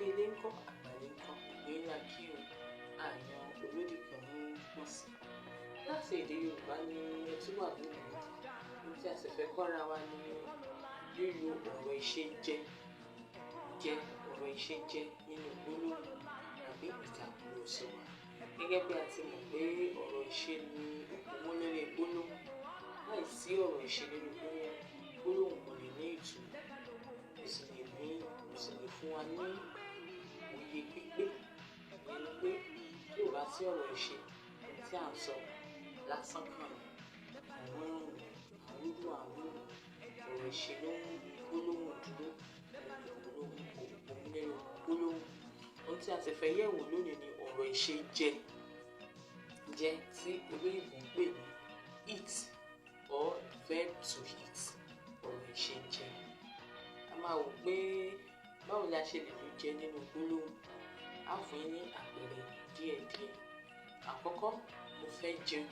Ọmọdé ilé ńkọ́, àgbà ilé ńkọ́, gbogbo yín la kí o, àyàn olódì kan ní pọ̀n sí. Kíláàsì èdè Yorùbá ni ẹ tún wà lónìí. Ohun tí a sì fẹ́ kọ́ra wa ni lílo ọ̀rọ̀ ìṣe jẹ, jẹ, ọ̀rọ̀ ìṣe jẹ nínú gbólóhùn tàbí ìtàkùrọ̀sọ wa. Gẹ́gẹ́ bí a ti mọ̀ pé ọ̀rọ̀ ìṣe ni òpómúléré gbólóhùn. Láìsí ọ̀rọ̀ ìṣe nínú gbólóhùn, gbólóhùn kò lè ní ìtumọ̀, kò sì lè ní, kò sì lè fún wa ní òye pípé. Ìyẹn ni pé tí ò bá sí ọ̀rọ̀ ìṣe, ohun tí à ń sọ lásán kàn ní, àwọn àwúrú àwúrú. Ọ̀rọ̀ ìṣe ló ń mú gbólóhùn dúró, òpómúléré gbólóhùn. Ohun tí a sì fẹ́ yẹ̀wò lónìí ni ọ̀rọ̀ ìṣe jẹ, jẹ tí olóyìnbo ń pè ní eat or verb to eat, ọ̀rọ̀ ìṣe jẹ. A máa wò pé báwo la ṣe lè lo jẹ nínú gbólóhùn. A ó fún yín ní àpẹẹrẹ díẹ̀díẹ̀. Àkọ́kọ́, mo fẹ́ jẹun,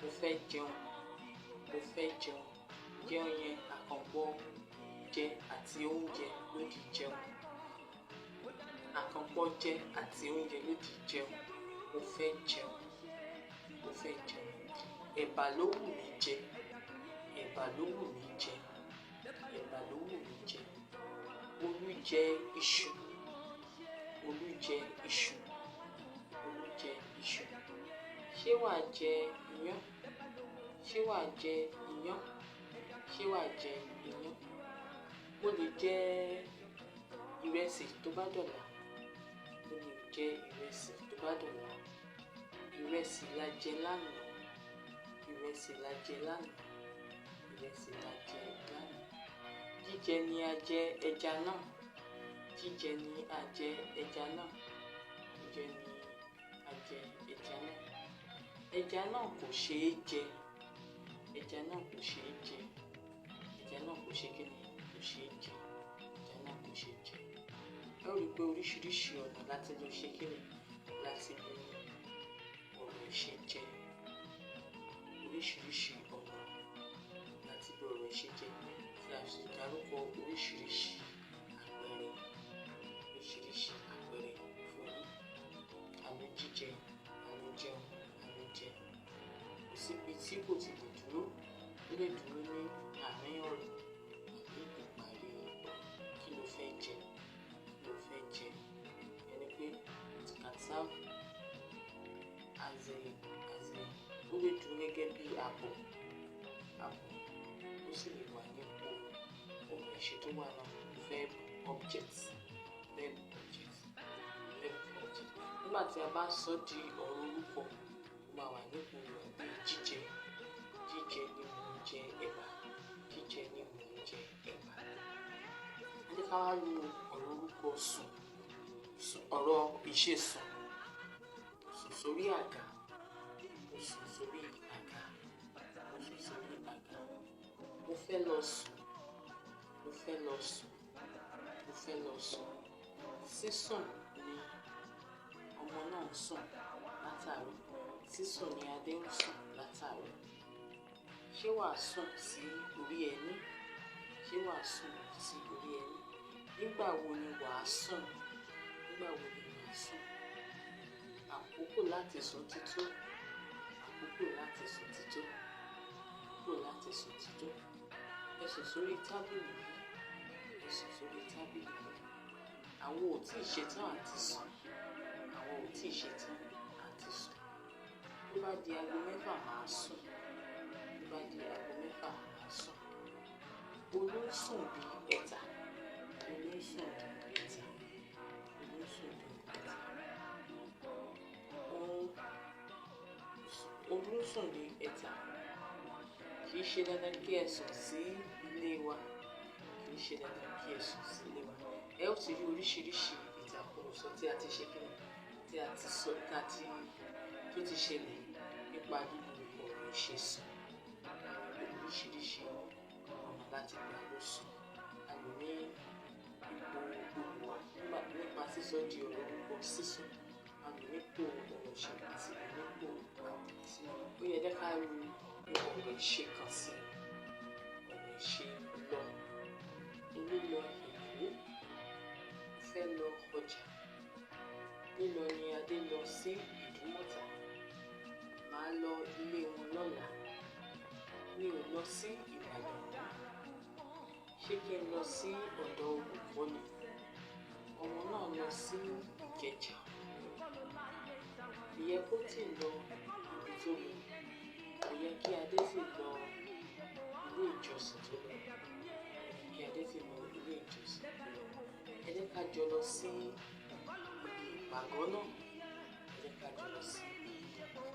mo fẹ́ jẹun, mo fẹ́ jẹun. Jẹun yẹn àkànpọ̀ jẹ àti oúnjẹ ló di jẹun. Àkànpọ̀ jẹ àti oúnjẹ ló di jẹun. Mo fẹ́ jẹun, mo fẹ́ jẹun. Ẹ̀bà ló wù mí jẹ, ẹ̀bà ló wù mí jẹ, ẹ̀bà ló wù mí jẹ. Olú jẹ iṣu, Olú jẹ iṣu, Olú jẹ iṣu. Ṣé wà jẹ iyán? Ṣé wà jẹ iyán? Ṣé wà jẹ iyán? Mo lè jẹ ìrẹsì tó bá dọ̀la. Mo lè jẹ ìrẹsì tó bá dọ̀la. Ìrẹsì la jẹ lánàá. Ìrẹsì la jẹ lánàá. Ìrẹsì la jẹ lánàá. Jíjẹ ni a jẹ ẹja náà. Jíjẹ ni a jẹ ẹja náà. Jíjẹ ni a jẹ ẹja náà. Ẹja náà kò ṣe é jẹ. Ẹja náà kò ṣe é jẹ. Ẹja náà kò ṣe kíni, kò ṣe é jẹ. Ẹja náà kò ṣe é jẹ. Ẹ ó rí i pé oríṣiríṣi ọ̀nà láti lè ṣe kíni, láti lo ọ̀rọ̀ ìṣe jẹ. Oríṣiríṣi ọ̀nà láti lo ọ̀rọ̀ ìṣe jẹ tí a sì dárúkọ oríṣiríṣi àpẹẹrẹ, oríṣiríṣi àpẹẹrẹ fún yín. A lo jíjẹ, a lo jẹun, a lo jẹ. Kò síbi tí kò ti lè dúró. Ó lè dúró ní àárín ọ̀rọ̀ tàbí ìparí ọ̀rọ̀. Kí lo fẹ́ jẹ? Kí lo fẹ́ jẹ? Ìyẹn ni pé it can serve as a ó lè dúró gẹ́gẹ́ bí àbọ̀, àbọ̀. Ó sì lè wà nípò ọ̀rọ̀ ìṣe tó wà náà, verb object, verb object, verb object. Nígbà tí a bá sọ di ọ̀rọ̀ orúkọ, ó máa wà nípò rẹ̀ bí jíjẹ. Jíjẹ ni mò ń jẹ ẹ̀bà. Jíjẹ ni mò ń jẹ ẹ̀bà. Ẹ jẹ́ ká wá lo ọ̀rọ̀ orúkọ sùn, sùn, ọ̀rọ̀ ìṣe sùn. Sùn sórí àga. Mo sùn sórí àga. Mo sùn sórí àga. Mo fẹ́ lọ sùn. Mo fẹ́ lọ sùn. Mo fẹ́ lọ sùn. Sísùn ni ọmọ náà ń sùn látàárọ̀. Sísùn ni Adé ń sùn látàárọ̀. Ṣé wà sùn sí orí ẹní? Ṣé wà sùn sí orí ẹní? Nígbà wo ni wà á sùn? Nígbà wo ni wà á sùn? Àkókò láti sùn ti tó. Àkókò láti sùn ti tó. Àkókò láti sùn ti tó. Ẹ sùn sórí tábìlì yìí. Ẹ sùn sórí tábìlì yìí. Àwọn ò tíì ṣetán àti sùn. Àwọn ò tíì ṣetán àti sùn. Tó bá di aago 6 màá sùn. Tó bá di aago 6 màá sùn. Olú ń sùn bí ẹ̀tà. Olú ń sùn bí ẹ̀tà. Olú ń sùn bí ẹ̀tà. Olú ń sùn bí ẹ̀tà. Kì í ṣe dandan kí ẹ sùn sí ilé wa. Kì í ṣe dandan kí ẹ sùn sí ilé wa. Ẹ ó ti rí oríṣiríṣi ìtàkùrọ̀sọ tí a ti ṣe kíni, tí a ti sọ, tí a ti, tó ti ṣẹlẹ̀ nípa lílo ọ̀rọ̀ ìṣe sùn. Oríṣiríṣi ọ̀nà láti gbà ló sùn. A lò ní ipò olùwà nípa sísọ di ọ̀rọ̀ orúkọ sísùn. A lò nípò ọ̀rọ̀ ìṣe àti lò nípò àbọ̀. Ó yẹ jẹ́ ká rí ọ̀rọ̀ ìṣe kan sí. Ọ̀rọ̀ ìṣe lọ. Olú lọ Èkó. Mo fẹ́ lọ Lílọ ni Adé lọ sí Ìdúmọ̀tà. Màá lọ ilé wọn lọ́la. Mi ò lọ sí Ìbàdàn mọ́. Ṣé kí n lọ sí ọ̀dọ̀ olùkọ́ ni? Ọmọ náà lọ sí Ìkẹjà. Kò yẹ kó tíì lọ ibi tó lọ. Kò yẹ kí Adé tíì lọ ilé ìjọsìn tó lọ. Kí Adé tíì lọ ilé ìjọsìn tó lọ. Ẹ jẹ́ ká jọ lọ sí ibi ìpàgọ́ náà. Ẹ jẹ́ ká jọ lọ sí ibi ìpàgọ́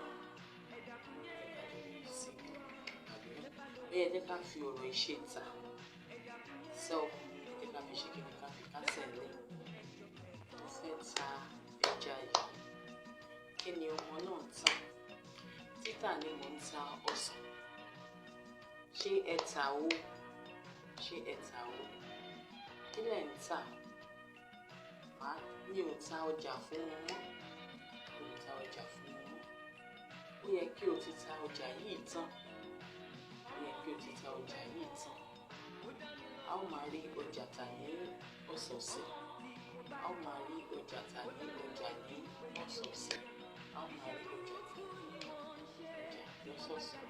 náà. Ẹ jẹ́ ká jọ lọ sí ibi ìpàgọ́ náà. Bóyá ẹ jẹ́ ká fi ọ̀rọ̀ ìṣe tà, sell, ẹ jẹ́ ká fi ṣe kíni, ká fi kásẹ̀ ńlẹ̀. Mo fẹ́ ta ẹja yìí. Kí ni ọmọ náà ń tà? Títà ni mò ń ta ọsàn. Ṣé ẹ tà ó? Ṣé ẹ tà ó? Kí lẹ̀ ń tà? Màá mi ò ta ọjà fún wọn mọ́. Mi ò ta ọjà fún wọn mọ́. Ó yẹ kí o ti ta ọjà yìí tán. Ó yẹ kí o ti ta ọjà yìí tán. A ó máa rí ọjà tà ní ọ̀sọ̀ọ̀sẹ̀. A ó máa rí ọjà tà ní ọjà ní ọ̀sọ̀ọ̀sẹ̀. A ó máa rí ọjà tà ní ọjà lọ́sọ̀ọ̀sẹ̀.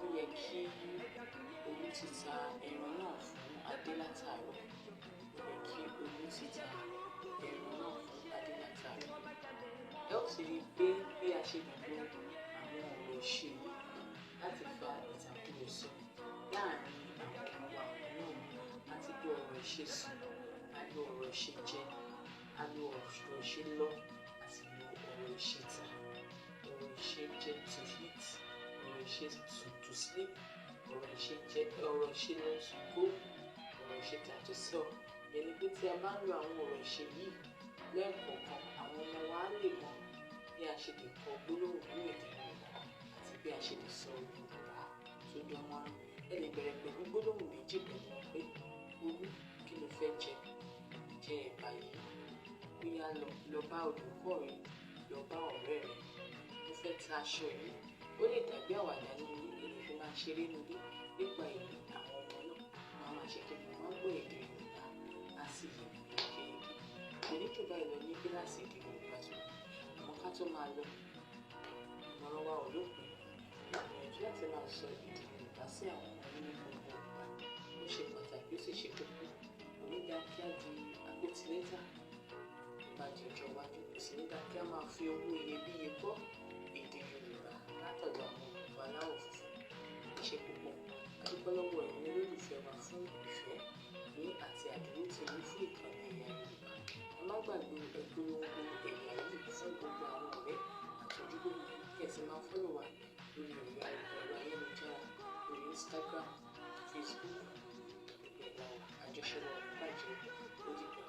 Ó yẹ kí Olú ti ta ẹran náà fún Adé látàárọ̀. Ó yẹ kí Olú ti ta ẹran náà fún Adé látàárọ̀. Ẹ ó sì rí i pé bí a ṣe lè lo àwọn ọ̀rọ̀ ìṣe yìí láti fa ìtàkùrọ̀sọ láàárín àwọn ọmọ wa náà. A ti lo ọ̀rọ̀ ìṣe sùn, a lo ọ̀rọ̀ ìṣe jẹ, a lo ọ̀rọ̀ ìṣe lọ, a sì lo ọ̀rọ̀ ìṣe tà. Ọ̀rọ̀ ìṣe jẹ, to eat, ọ̀rọ̀ ìṣe sùn, to sleep, ọ̀rọ̀ ìṣe jẹ, ọ̀rọ̀ ìṣe lọ, to go, ọ̀rọ̀ ìṣe tà, to sell. Ìyẹn ni pé tí a bá ń lo àwọn ọ̀rọ̀ ìṣe yìí lẹ́ẹ̀kọ̀ọ̀kan, àwọn ọmọ wa á lè mọ bí a ṣe lè kọ gbólóhùn nínú èdè Yorùbá àti bí a ṣe lè sọ Yorùbá tó dán mọ́rán. Ẹ lè bẹ̀rẹ̀ pẹ̀lú gbólóhùn méjì pẹ̀lú wọn pé, "Olú, kí lo fẹ́ jẹ? Jẹ ẹ̀bà yìí." Bóyá lọ, lọ bá olùkọ́ rẹ, lọ bá ọ̀rẹ́ rẹ. Mo fẹ́ ta aṣọ yìí. Ó lè dàbí àwàdà nínú ilé, ẹ lè fi máa ṣeré nínú ilé. Nípa èyí, àwọn ọmọ náà wọ́n á máa ṣe kíni, wọ́n á gbọ́ èdè Yorùbá, á sì yé wọn yékéyéké. Kò ní jù báyìí lọ ní kíláàsì èdè Yorùbá tòní. Àmọ́ ká tó máa lọ, ìmọ̀ràn wa ò lópin. Ẹ gbìyànjú láti máa sọ èdè Yorùbá sí àwọn ọmọ yín ní gbogbo ìgbà. Ó ṣe pàtàkì, ó sì ṣe kókó. Kò ní dá kí á di agbétilétà tó bá di ọjọ́ iwájú. Kò sì ní dá kí á máa fi owó iyebíye kọ́ èdè Yorùbá látọ̀dọ̀ àwọn òyìnbó aláwọ̀ funfun. Ẹ ṣé púpọ̀. A dúpẹ́ lọ́wọ́ ẹ̀yin olólùfẹ́ wa fún ìfẹ́ yín àti àdúrótì yín fún ìkànnì Ẹ̀yà Yorùbá. Ẹ má gbàgbé, ẹ polongo ẹ̀yà yìí fún gbogbo àwọn ọ̀rẹ́ àti ojúlùmọ̀ yín, kí ẹ sì máa follow wa lórí ẹ̀rọ ayélujára, lórí Instagram, Facebook, gbogbo ẹ̀ la wà. Àjọṣe wa ò ní bàjẹ́. Ó dìgbà.